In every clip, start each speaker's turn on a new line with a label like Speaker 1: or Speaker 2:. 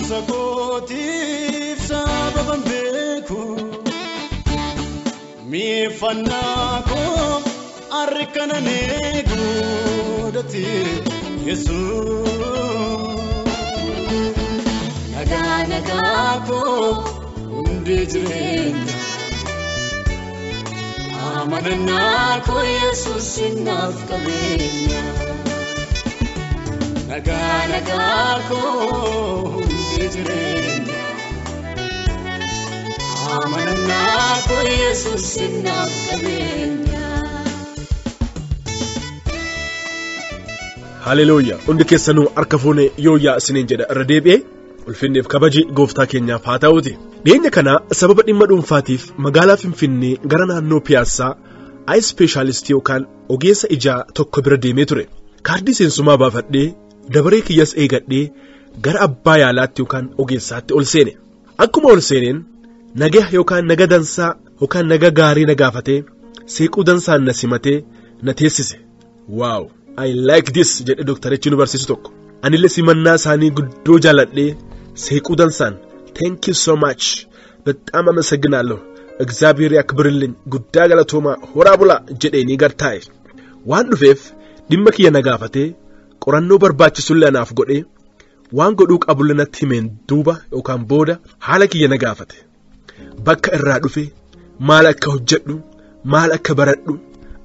Speaker 1: Ka'umsa kootiif sababan beeku mi'eeffannaa koo harri kanan eeguudhati Yesuus. Nagaa nagaa koo hundee jireenya amanannaa koo Yesuus naaf qabeenya. Nagaa nagaa koo hundee jireenya amanannaa koo Yesuus naaf qabeenya.
Speaker 2: Haleluuyaa! Hundi keessanuu harka fuunee yooyyaa isiniin jedha irra deebi'ee ulfinneef kabaji gooftaa keenyaaf haa ta'uuti. Dhiyeenya kana sababa dhimma dhuunfaatiif magaalaa Finfinnee gara naannoo Piyaassaa ayi ispeeshaalistii yookaan ogeessa ijaa tokko bira deemee ture. Kaardii seensumaa baafadhee dabaree kiyyas eegadhee gara abbaa yaalaatti yookaan ogeessaatti ol seene. Akkuma ol seeneen nagaa yookaan naga dansaa yookaan naga gaarii na gaafatee seequu dansaan na simatee na teessise. Waaw! I like this jedhe doktarichi nu barsiisu tokko. Anillee simannaa isaanii guddoo jaaladhee seequu dansaan thank you so much በጣም አመሰግናለሁ እግዚአብሔር ያክብርልኝ guddaa galatoomaa horaa bulaa jedheenii gartaa'e. Waan dhufeef dhimma kiyya na gaafatee qorannoo barbaachisullee anaaf godhee waan godhuu qabullee natti himeen duuba yookaan booda haala kiyya na gaafate. Bakka irraa dhufe maal akka hojjedhu maal akka baradhu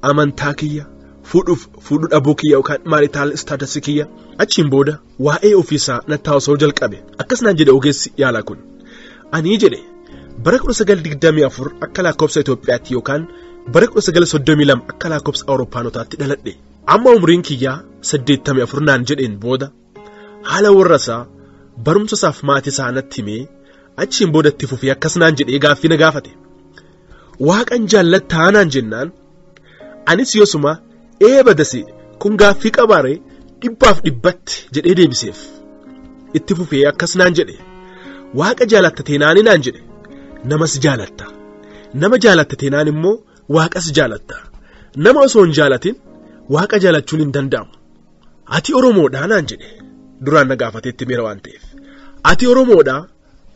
Speaker 2: amantaa kiyya fuudhuuf fuudhuu dhabuu kiyya yookaan maaritaal istaatasii kiyya achiin booda waa'ee ofiisaa natti haasa'uu jalqabe akkas naan jedhe ogeessi yaalaa kun anii jedhe bara 1924 akka lakkoofsa Itoophiyaatti yookaan bara 1932 akka lakkoofsa Awurooppaanotaatti dhaladhe amma umriin kiyyaa 84 naan jedheen booda haala warra isaa barumsa isaaf maatii isaa natti himee achiin booda itti fufee akkas naan jedhee gaaffii na gaafate waaqan jaallattaa naan jennaan anis yoosuma ee badasi kun gaaffii qabaare dhibbaaf dhibbatti jedhee deebiseef itti fufee akkas naan jedhe waaqa jaalatta teenaani naan jedhe namas jaalatta nama jaalatta teenaan immoo waaqas jaalatta nama osoo hin jaalatin waaqa jaalachuun hin danda'amu ati oromoodhaa naan jedhe duraan na gaafateetti miira waan ta'eef ati oromoodhaa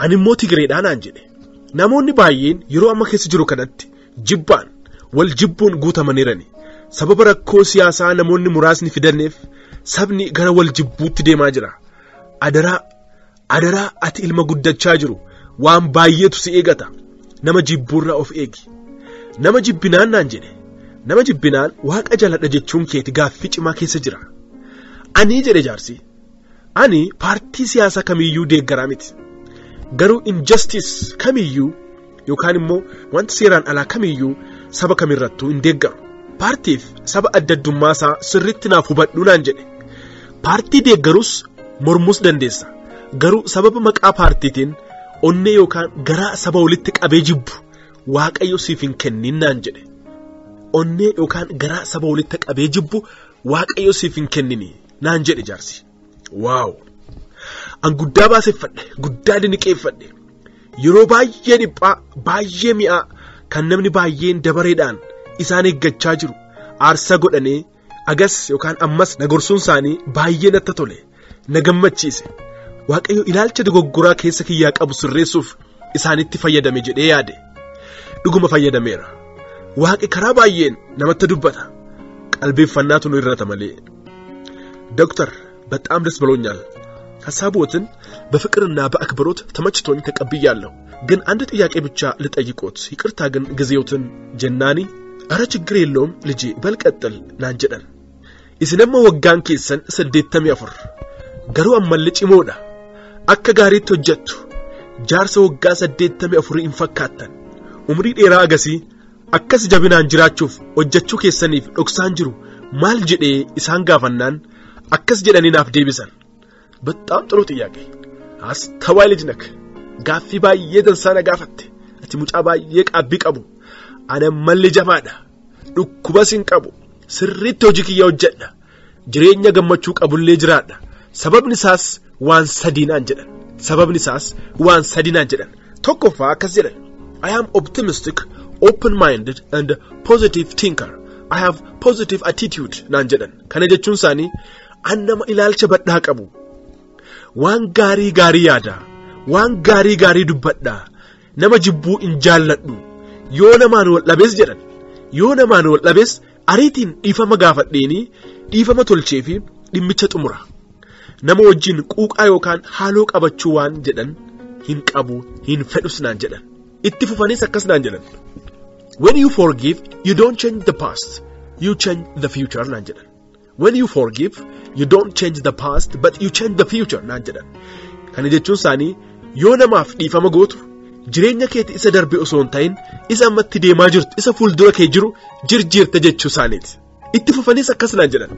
Speaker 2: ani immoo tigireedhaa naan jedhe namoonni baay'een yeroo amma keessa jiru kanatti jibbaan wal jibbuun guutamaniirani. Sababa rakkoo siyaasaa namoonni muraasni fidanneef sabni gara wal jibbuutti deemaa jira. Adaraa adaraa ati ilma guddachaa jiru waan baay'eetu si eegata. Nama jibbuurraa of eegi. Nama jibbinaan naan jedhe. Nama jibbinaan waaqa jaaladha jechuun keeti gaaffii cimaa keessa jira. Ani jedhe jaarsi. Ani paartii siyaasaa kamiyyuu deeggaraa miti. Garuu injustice kamiyyuu yookaan immoo wanta seeraan alaa kamiyyuu saba kamirrattuu hin deeggaru. Paartiif saba adda addummaa isaa sirriitti naaf hubadhu naan jedhe. Paartii deeggarus mormus dandeessa. Garuu sababa maqaa paartiitiin onnee yookaan garaa saba walitti qabee jibbu waaqayyo siif hin kennin naan jedhe. Onnee yookaan garaa saba walitti qabee jibbu waaqayyo siif hin kennini naan jedhe jaarsi. Waaw! An guddaa baaseffadhe, guddaa diniqeeffadhe. Yeroo baay'ee dhiphaa, baay'ee mi'aa kan namni baay'een dabareedhaan isaan eeggachaa jiru aarsaa godhanii agas yookaan ammas na gorsuun isaanii baay'ee natti tole na gammachiise waaqayyo ilaalcha dogoggoraa keessa kiyyaa qabu sirreessuuf isaanitti fayyadame jedhee yaade dhuguma fayyadameera waaqi karaa baay'een namatti dubbata qalbeeffannaatu nu irrata malee. Dooktar በጣም ደስ ብሎኛል። ሀሳቦትን በፍቅርና በአክብሮት ተመችቶኝ ተቀብያለሁ። ግን አንድ ጥያቄ ብቻ ልጠይቆት፣ ይቅርታ ግን ጊዜዎትን ጀናኒ አረ ችግር የለውም ልጄ በል ቀጥል naan jedhan. Isin amma waggaan keessan 84 garuu ammallee cimoodha. Akka gaariitti hojjettu. Jaarsa waggaa 84 hin fakkaattan. Umrii dheeraa agasii akkas jabinaan jiraachuuf hojjechuu keessaniif dhoksaan jiru maal jedhee isaan gaafannaan akkas jedhanii naaf deebisan. በጣም ጥሩ ጥያቄ። አስተዋይ ልጅ ነክ gaaffii baay'ee dansaa na gaafatte. Ati mucaa baay'ee qaabbii qabu. Ani ammallee jabaadha. Dhukkubas hin qabu. Sirriitti hojii kiyya hojjedha. Jireenya gammachuu qabullee jiraadha. Sababni isaas waan sadii naan jedhan. Sababni isaas waan sadii naan jedhan. Tokkoffaa akkas jedhan. I am optimistic, open-minded and positive thinker. I have positive attitude naan jedhan. Kana jechuun isaanii an nama ilaalcha badhaa qabu. Waan gaarii gaarii yaada. Waan gaarii gaarii dubbadha. Nama jibbuu hin jaalladhu. Yoo namaan wal dhabees jedhan. Yoo namaan wal dhabees ariitiin dhiifama gaafadheenii dhiifama tolchee fi dhimmicha xumura. Nama wajjin quuqaa yookaan haaloo qabachuu waan jedhan hin qabu hin fedhus naan jedhan. Itti fufanis akkas naan jedhan. When you forgive, you don't change the past, you change the future naan jedhan. When you forgive, you don't change the past, but you change the future naan jedhan. Kana jechuun isaanii yoo namaaf dhiifama gootu jireenya keetti isa darbe osoo hin ta'in isa ammatti deemaa jirtu isa fuuldura kee jiru jirjiirta jechuu isaaniiti. Itti fufanis akkas naan jedhan.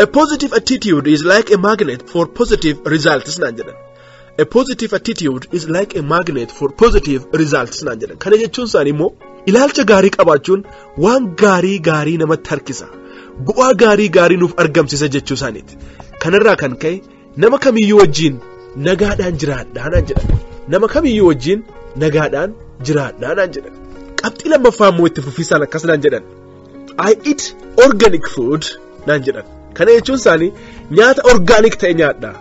Speaker 2: A positive attitude is like a magnet for positive results naan jedhan. A positive attitude is like a magnet for positive results naan jedhan. Kana jechuun isaanii immoo ilaalcha gaarii qabaachuun waan gaarii gaarii namatti harkisa. Bu'aa gaarii gaarii nuuf argamsiisa jechuu isaaniiti. Kanarraa kan ka'e nama kamiyyuu wajjin nagaadhaan jiraadhaa naan jedhan. Nama kamiyyuu wajjin nagaadhaan jiraadhaa naan jedhan. Qabxii lammaffaa immoo itti fufiisaan akkas naan jedhan. I eat organic food naan jedhan. Kana jechuun isaanii nyaata organic ta'e nyaadha.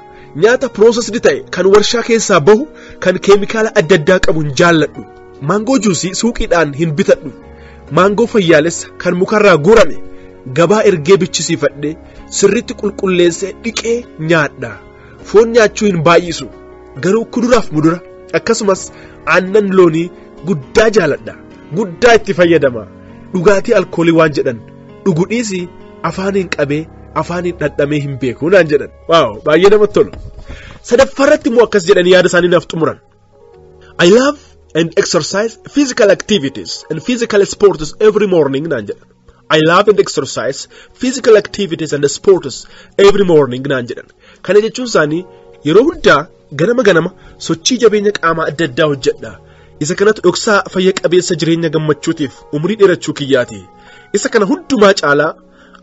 Speaker 2: Nyaata processed ta'e kan warshaa keessaa bahu kan keemikaala adda addaa qabu hin jaalladhu. Maangoo juusii suuqiidhaan hin bitadhu. Maangoo fayyaalessa kan mukarraa guurame gabaa ergee bichisiifadhee sirriitti qulqulleessee dhiqee nyaadha. Foon nyaachuu hin baay'isu. Garuu kuduraaf mudura akkasumas aannan loonii guddaa jaaladha. Guddaa itti fayyadama. Dhugaatii alkoolii waan jedhan dhugu dhiisii afaaniin qabee afaaniin dhandhamee hin beeku naan jedhan. Waaw, baay'ee namatti tolu. Sadaffaarratti immoo akkas jedhanii yaada isaanii naaf xumuran. I love and exercise physical activities and physical sports every morning naan jedhan. I love and exercise physical activities and sports every morning naan jedhan. Kana jechuun isaanii yeroo hundaa ganama ganama sochii jabeenya qaamaa adda addaa hojjedha. Isa kanatu dhoksaa fayya qabeessa jireenya gammachuutiif umurii dheerachuu kiyyaati. Isa kana hundumaa caalaa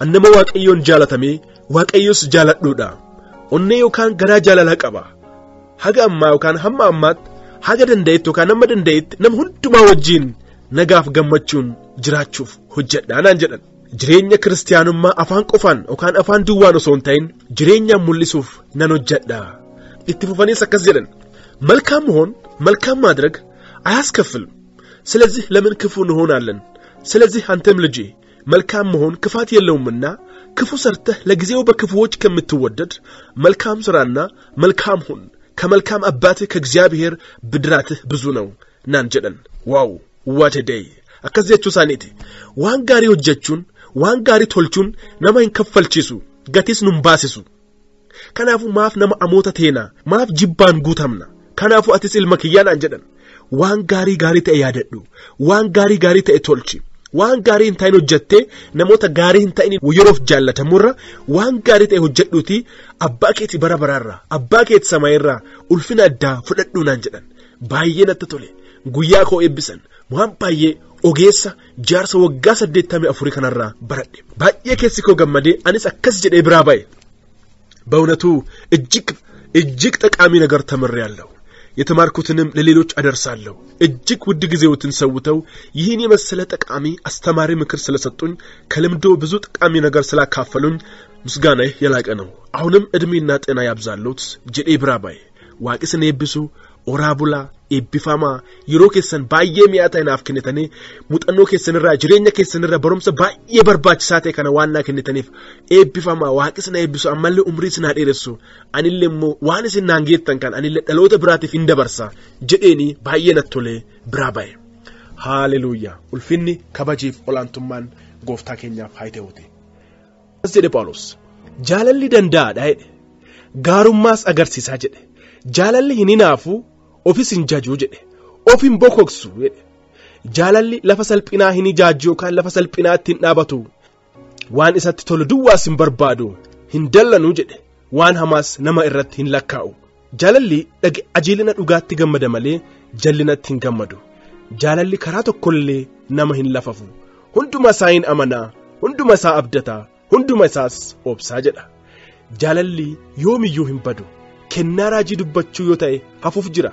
Speaker 2: an nama Waaqayyoon jaalatamee Waaqayyos jaaladhuudha. Onnee yookaan garaa jaalalaa qaba. Haga ammaa yookaan hamma ammaatti haga danda'etti yookaan nama danda'etti nama hundumaa wajjin nagaaf gammachuun jiraachuuf hojjedhaa naan jedhan. Jireenya kiristiyaanummaa afaan qofaan yookaan afaan duwwaan osoo hin ta'in jireenyaan mul'isuuf nan hojjedha. Itti fufanis akkas jedhan. መልካም መሆን መልካም ማድረግ አያስከፍልም። ስለዚህ ለምን ክፉ እንሆናለን? ስለዚህ አንተም ልጄ መልካም መሆን ክፋት የለውምና ክፉ ሰርተህ ለጊዜው በክፉዎች ከምትወደድ መልካም ስራና መልካም ሁን፣ ከመልካም አባትህ ከእግዚአብሔር ብድራትህ ብዙ ነው naan jedhan. Wow, what a day! Akkas jechuu isaaniiti. Waan gaarii hojjechuun waan gaarii tolchuun nama hin kaffalchiisu, gatis nun baasisu. Kanaafuu maaf nama amoota teena, maaf jibbaan guutamna? Kanaafuu atis ilma kiyyaa naan jedhan. Waan gaarii gaarii ta'e yaadadhu, waan gaarii gaarii ta'e tolchi. Waan gaarii hin ta'in hojjettee namoota gaarii hin ta'in yeroof jaallatamurra waan gaarii ta'e hojjedhuuti abbaa keeti bara baraarraa abbaa keeti samaayirraa ulfina addaa fudhadhuu naan jedhan. Baay'ee natti tole. Guyyaa koo eebbisan. Waan baay'ee ogeessa jaarsa waggaa 84 kanarraa baradhe. Baay'ee keessi koo gammadee anis akkas jedhee biraa ba'e. በእውነቱ እጅግ እጅግ ጠቃሚ ነገር ተምሬያለሁ። የተማርኩትንም ለሌሎች አደርሳለሁ። እጅግ ውድ ጊዜዎትን ሰውተው ይህን የመሰለ ጠቃሚ አስተማሪ ምክር ስለሰጡኝ ከልምዶ ብዙ ጠቃሚ ነገር ስላካፈሉኝ ምስጋናዬ የላቀ ነው። አሁንም እድሜና ጤና ያብዛሎት jedhee biraa ba'e. Waaqni isin eebbisu, horaa bulaa, eebbifamaa. Yeroo keessan baay'ee mi'aa ta'e naaf kennitanii muuxannoo keessanirraa jireenya keessanirraa barumsa baay'ee barbaachisaa ta'e kana waan naa kennitaniif eebbifamaa. Waaqni isin eebbisu, ammallee umrii isin haa dheeressu. Anillee immoo waan isin naan geettan kan anillee dhaloota biraatiif hin dabarsa jedheeni baay'ee natti tolee biraa ba'e. Haaleluuyaa! Ulfinni kabajiif olaantummaan gooftaa keenyaaf haa ta'uuti. Akkas jedhe Phaawulos. Jaalalli danda'aadha jedhe. Gaarummaas agarsiisaa jedhe. Jaalalli hin hinaafu, ofis hin jajuu jedhe. Of hin bokoksu jedhe. Jaalalli lafa salphinaa hin ijaajju yookaan lafa salphinaatti hin dhaabatu. Waan isatti tolu duwwaas hin barbaadu. Hin dallanuu jedhe. Waan hamaas nama irratti hin lakkaa'u. Jaalalli ajeelina dhugaatti gammada malee jallinatti hin gammadu. Jaalalli karaa tokkollee nama hin lafafu. Hunduma isaa hin amanaa, hunduma isaa abdataa, hunduma isaas obsaa jedha. Jaalalli yoomiyyuu hin badu. Kennaa raajii dubbachuu yoo ta'e hafuuf jira.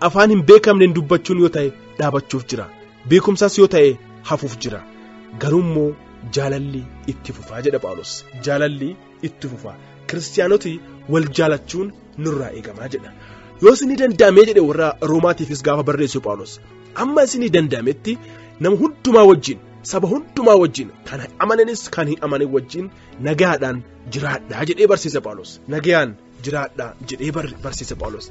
Speaker 2: Afaan hin beekamneen dubbachuun yoo ta'e dhaabachuuf jira. Beekumsas yoo ta'e hafuuf jira. Garuu immoo jaalalli itti fufaa jedha Phaawulos. Jaalalli itti fufaa. Kiristaanoti wal jaalachuun nurraa eegamaa jedha. Yoo isinii danda'ame jedhe warra Roomaatiifis gaafa barreessu Phaawulos. Amma isinii danda'ametti nama hundumaa wajjin, saba hundumaa wajjin, kan amananis kan hin amanin wajjin nagaadhaan jiraadhaa jedhee barsiisa Phaawulos. Nagaan jiraadhaa jedhee barsiisa Phaawulos.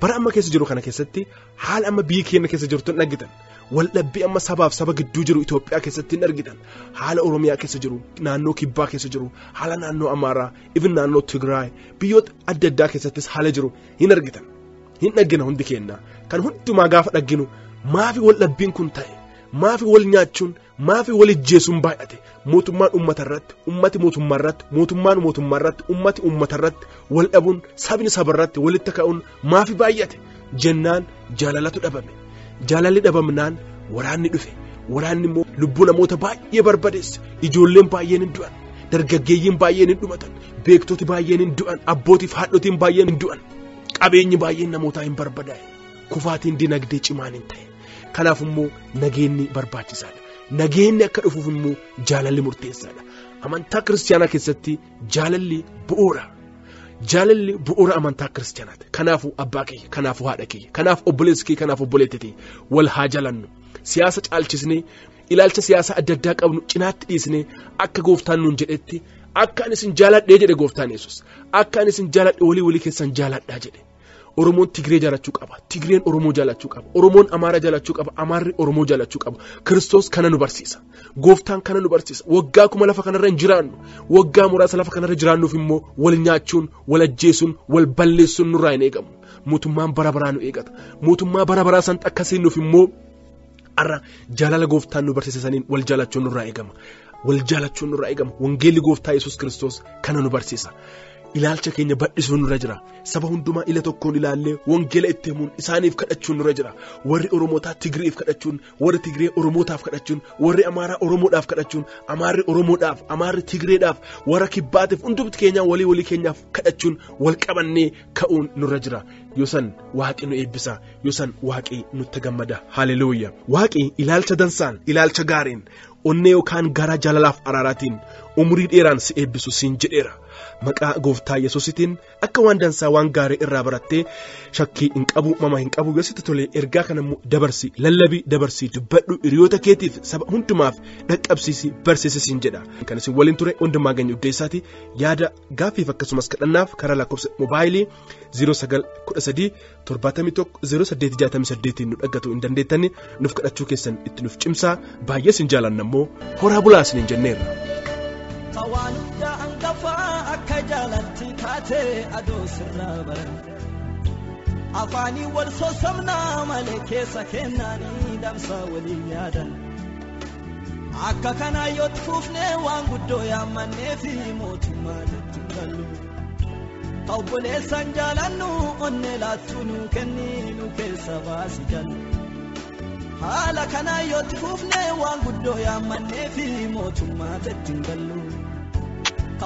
Speaker 2: Bara amma keessa jiru kana keessatti haala amma biyyi keenya keessa jirtu hin argitan. Waldhabbii amma sabaaf saba gidduu jiru Itoophiyaa keessatti hin argitan. Haala Oromiyaa keessa jiru, naannoo Kibbaa keessa jiru, haala naannoo Amaaraa, even naannoo Tigraay, biyyoota adda addaa keessattis haala jiru hin argitan. Hin dhaggina hundi keenya. Kan hundumaa gaafa dhagginu maafi waldhabbiin kun ta'e, maafi wal nyaachuun, maafi wal ijjeesuun baay'ate. Mootummaan uummata irratti, uummati mootummaa irratti, mootummaan mootummaa irratti, uummati uummata irratti wal dhabuun, sabni saba irratti walitti ka'uun maafi baay'ate jennaan jaalalatu dhabame. Jaalalli dhabamnaan waraanni dhufe. Waraanni immoo lubbuu namoota baay'ee barbadeesse. Ijoolleen baay'een hin du'an, dargaggeeyyiin baay'een hin dhumatan, beektoti baay'een hin du'an, abbootiif haadhotiin baay'een hin du'an, qabeenyi baay'een namootaa hin barbadaa'e, kufaatiin dinagdee cimaan hin ta'e. Kanaaf immoo nageenyi barbaachisaadha. Nageenyi akka dhufuuf immoo jaalalli murteessaadha. Amantaa kiristaanaa keessatti jaalalli bu'uura. Jaalalli bu'uura amantaa kiristaanaati. Kanaafuu abbaa kiyya, kanaafuu haadha kiyya, kanaaf obboleessi kiyya, kanaaf obboleettii kiyya wal haa jaalannu. Siyaasa caalchisnee, ilaalcha siyaasaa adda addaa qabnu cinaatti dhiisnee akka gooftaan nuun jedhetti, akka ani isin jaaladhee jedhe gooftaan Yesuus, akka ani isin jaaladhe walii walii keessan jaaladhaa jedhe. Oromoon Tigree jaalachuu qaba. Tigreen Oromoo jaalachuu qaba. Oromoon Amaara jaalachuu qaba. Amaarri Oromoo jaalachuu qaba. Kiristoos kana nu barsiisa. Gooftaan kana nu barsiisa. Waggaa kuma lafa kanarra hin jiraannu. Waggaa muraasa lafa kanarra jiraannuuf immoo wal nyaachuun, wal ajjeesuun, wal balleessuun nurraa hin eegamu. Mootummaan bara baraa nu eegata. Mootummaa bara baraa san akka seennuuf immoo har'a jaalala gooftaan nu barsiisa saniin wal jaalachuun nurraa eegama. Wal jaalachuun nurraa eegama. Wangeelli gooftaa Yesuus Kiristoos kana nu barsiisa. Ilaalcha keenya bal'isuun nurra jira. Saba hundumaa ila tokkoon ilaallee wangeela itti himuun isaaniif kadhachuun nurra jira. Warri Oromootaa Tigreef kadhachuun, warri Tigree Oromootaaf kadhachuun, warri Amaaraa Oromoodhaaf kadhachuun, Amaarri Oromoodhaaf, Amaarri Tigreedhaaf, warra Kibbaatiif, hundumti keenyaa walii walii keenyaaf kadhachuun wal qabannee ka'uun nurra jira. Yoosan waaqi nu eebbisa, yoosan waaqi nutti gammada. Haleluuyaa. Waaqi ilaalcha dansaan, ilaalcha gaariin, onnee yookaan garaa jaalalaaf araaraatiin umurii dheeraan si eebbisu siin jedheera. Maqaa gooftaa Yesuusitiin akka waan dansaa waan gaarii irraa barattee shakkii hin qabu, mama hin qabu. Yoo sitti tole ergaa kana immoo dabarsi, lallabii dabarsi, dubbadhu, hiriyoota keetiif saba hundumaaf dhaqqabsiisi, barsiisi siin jedha. Kan isin waliin ture hundumaa ganya Uddeessaati. Yaada gaaffiif akkasumas kadhannaaf karaa lakkoofsa moobaayilii 0913 71 0868 nu dhaggatu hin dandeettanni nuuf kadhachuu keessan itti nuuf cimsaa. Baay'ee isin jaalanna immoo horaa bulaa isiniin jenneerra.
Speaker 3: Waan hundaa hangafaa akka jaalatti taate aduu sirraa baran. Afaanii wal sossobnaa malee keessa kennaanii damsa waliin yaadan. Akka kanaa yoo fuufnee waan guddoo yaammannee fi mootummaa nutti gallu. Obboleessan jaalannu onnee laattuu nu kenni nu keessa baasi jallu. Haala kanaa yoo fuufnee waan guddoo yaammannee fi mootummaa nutti gallu.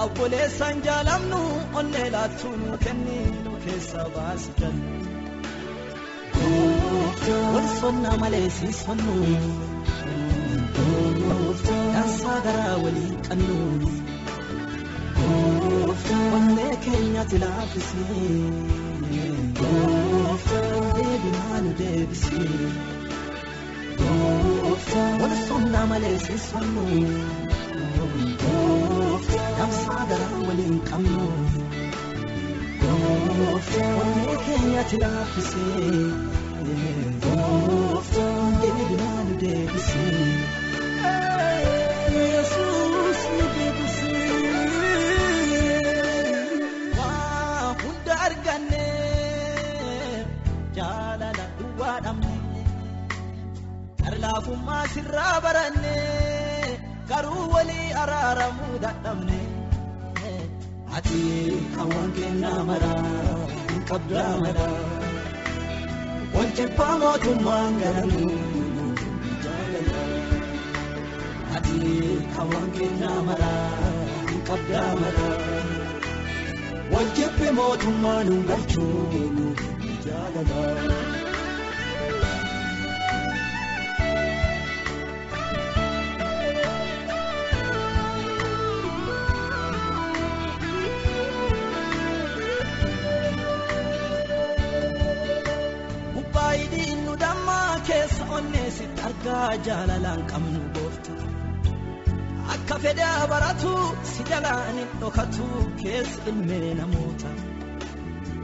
Speaker 3: Obboleessan jaalannu onnee laattuu nu kenni nu keessa baasi jallu. Wal sonnaa malee si sonnu, dansaa garaa waliin qabnu. Onnee keenyatti laaffisee, deebinaa nu deebisee. Wal sonnaa malee si sonnu, dansaa garaa waliin qabnu. Onnee keenyatti laaffisee, deebinaa nu deebisee. Yesuus nu deebisee. Waa hunda arganne jaalala duwwaa dhabne, laafummaa sirraa baranne, garuu walii araaramuu dadhabne. Ati hawaan kennaa maraa hin qabdaa maraa, wal jibbaa mootummaan garanuu jaalala. Ati hawaan kennaa maraa hin qabdaa maraa, wal jibbi mootummaan nu galchuu jaalala. Argaa jaalalaan qabnu goofta. Akka fedhaa baratu si jalaan hin dhokatu keessa ilmee namoota.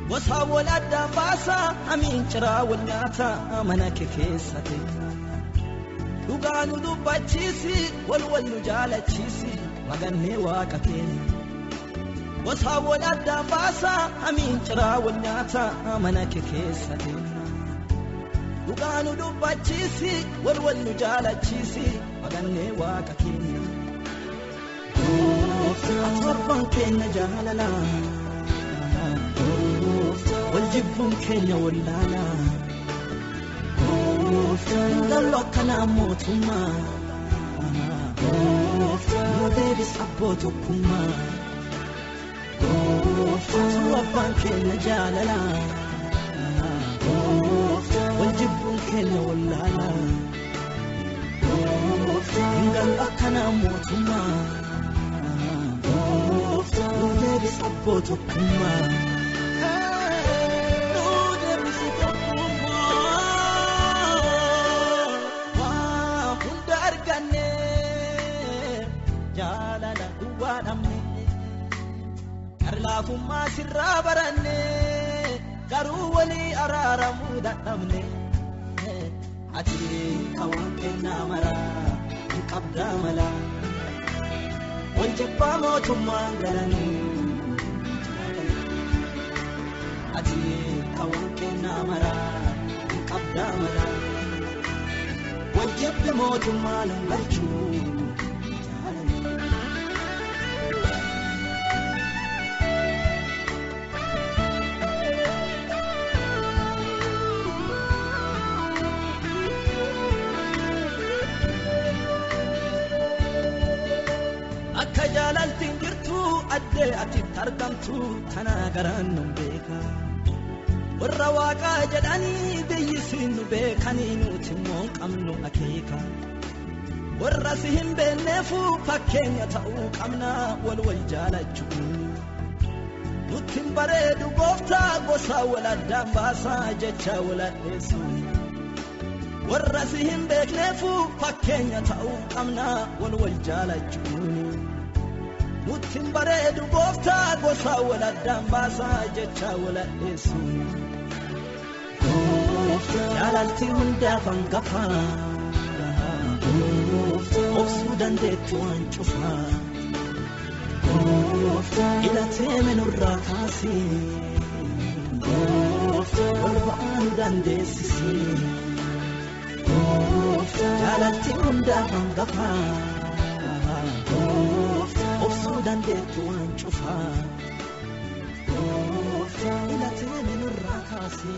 Speaker 3: Gosa wal addaan baasa hamiin ciraa wal nyaata mana kee keessa teenya. Dhugaa nu dubbachiisi wal wal nu jaalachiisi magannee waaqa keenya. Gosa wal addaan baasa hamiin ciraa wal nyaata mana kee keessa teenya. Dhugaa nu dubbachiisi wal wal nu jaalachiisi magannee waaqa keenya. Abbaan keenya jaalala. Wal jibbuun keenya wallaala. Gallo akkanaa mootummaa. Nu deebis abboo tokkummaa. Abbaan keenya jaalala. Wal jibbuun keenya wallaala. Gallo akkanaa mootummaa. Nu deebis abboo tokkummaa. Jaalala duwwaa dhabne karlaafummaa sirraa baranne garuu walii araaramuu dadhabne. Ati kawaan kennaa maraa hin qabdaa malaa wal jibbaa mootummaan galanii. Ati kawaan kennaa maraa hin qabdaa malaa wal jibbi mootummaan hin galchuu. Akka jaalaltiin jirtu addee ati argamtu tana garaan nu beeka. Warra waaqaa jedhanii biyyi siin nu beekanii nuti immoo hin qabnu akeeka. Warra si hin beekneefu fakkeenya ta'uu qabna wal wal jaalachuu. Nutti hin bareedu gooftaa gosa wal addaan baasaa jecha wal addeessu. Warra si hin beekneefu fakkeenya ta'uu qabna wal wal jaalachuu. Nutti hin bareedu gooftaa gosa wal addaan baasaa jecha wal addeessu. Jaalalti hundaaf hangafa. Obsuu dandeettu waan cufa. Ilatee nurraa kaasi. Wal ba'aa nu dandeessisi. Jaalalti hundaaf hangafa. Obsuu dandeettu waan cufa. Ilatee nurraa kaasi.